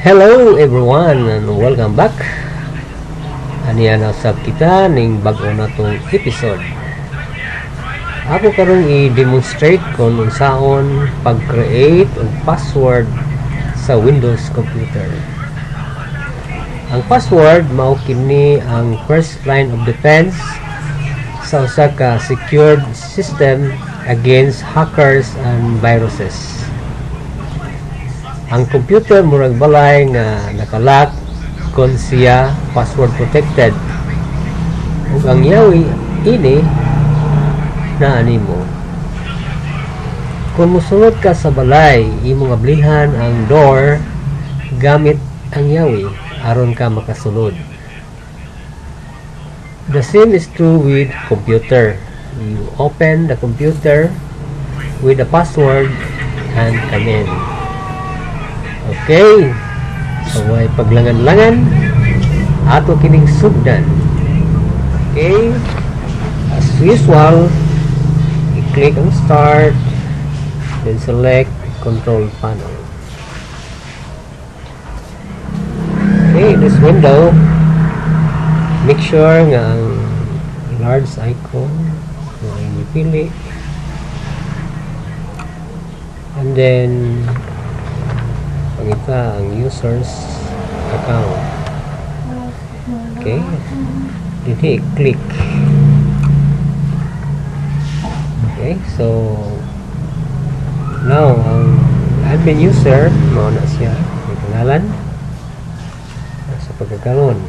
Hello everyone and welcome back. Aniya na usab kita ning bag-o natong episode. Ako karong i-demonstrate kung unsaon pag-create og password sa Windows computer. Ang password mao kini ang first line of defense sa usa ka secured system against hackers and viruses. Ang computer murag balay nga naka-lock kon siya password protected. Ug ang yawi ini naa nimo. Kung mosulod ka sa balay, imong ablihan ang door gamit ang yawi aron ka makasulod. The same is true with computer. You open the computer with the password and come in. Okay. So, way paglangan-langan, ato kining sugdan. Okay. As usual, i-click ang Start, then select Control Panel. Okay, in this window, make sure nga ang large icon nga inyong pili. And then, pangita ang users account. Okay. Dito i-click. Okay, so now ang admin user mao na siya may pangalan sa pagkakaroon.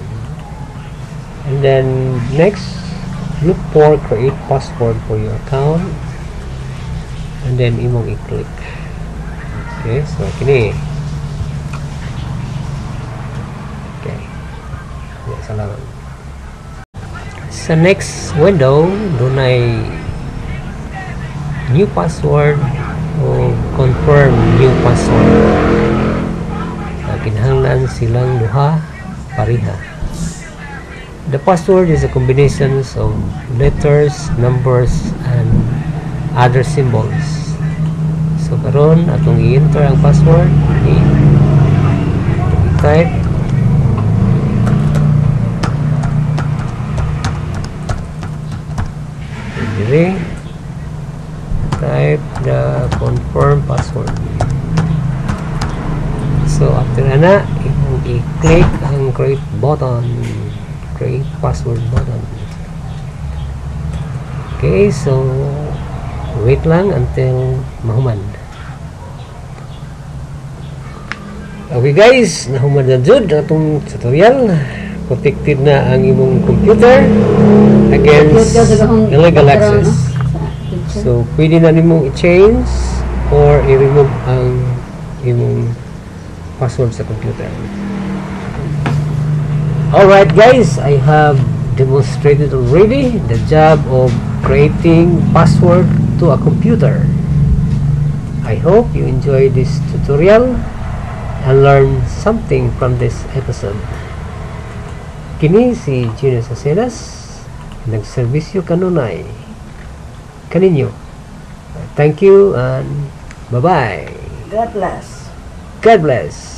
And then next, look for create password for your account and then imong i-click. Okay, so kini. Okay. Yeah, salamat. Sa next window, dunay new password o confirm new password. Kinahanglan silang duha pareha. The password is a combination of letters, numbers, and other symbols. So karon atong i-enter ang password, i-type diri, type the confirm password. So after ana, imong i-click ang create button, create password button. Okay, so wait lang until mahuman. Okay guys, nahuman na jud atong tutorial. Protected na ang imong computer against illegal access. So pwede na nimong i-change or i-remove ang imong password sa computer. Alright guys, I have demonstrated already the job of creating password to a computer. I hope you enjoyed this tutorial and learn something from this episode. Kini si Gino Sacenas, nagserbisyo kanunay kaninyo. Thank you and bye-bye. God bless. God bless.